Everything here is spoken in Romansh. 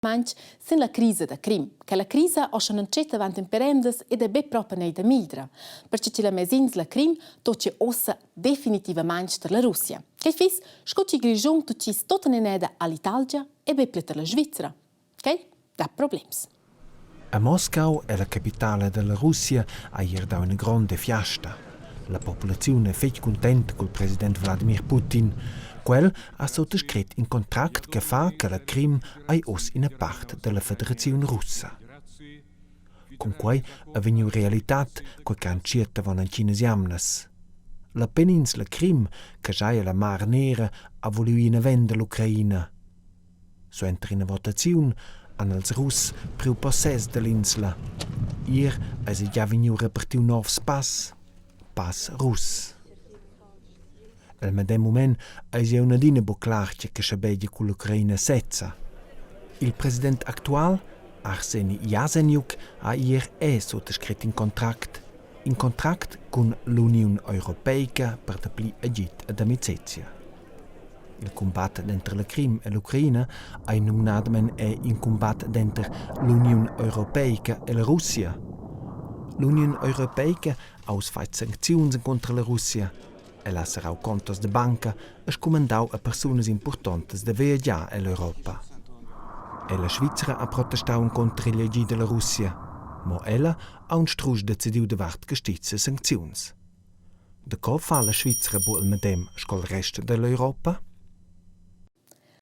Manch sin la crisa da Crim. Quella crisa ho schon entschet avant in per emdas ed è be propa neida mildra, perche chi la mesins la Crim tocha uossa definitivamaing tar la Russia. Quai fiss sco chi Grischun tuchiss tot in'eda all'Italgia e be pli tar la Svizra. Quai dà problems. A Moscau è la capitala dalla Russia ha ier dau ina gronda fiasta. La populaziun è fetg cuntenta cul president Wladimir Putin. Quel ha suttascret in contract che fa che la Crim ei uss ina part dalla Federaziun russa. Cun quei ei vegniu realitad quei che han tschiert avon entginas jamnas. La peninsla Crim, che schai alla Mar Nera, ha vuliu ir naven dall'Ucraina. Suenter ina votaziun han els Russ priu possess dall'insla. Ier eis ei gia vegniu repartiu novs pass, pass russ. El medem mument eis ei aunc adina buc clar tgei che schabegia cull'Ucraina sezza. Il president actual, Arseni Jasenjuk, ha ier è suttascret in contract. In contract cun l'Uniun europeica per dapli agid ed amicezia. Il cumbat denter la Crim e l'Ucraina ei numnadamein era in cumbat denter l'Uniun europeica e la Russia. L'Uniun europeica ha uss fatg sancziuns encunter la Russia. Ella ha serrau contos da banca e scumandau a persunas impurtontas da viagiar ell'Europa. Era la Svizra ha protestau encunter igl agid dalla Russia, mo ella ha aunc strusch decidiu davart gestizia sancziuns. Daco fa la Svizra buc il medem sco il rest dall'Europa?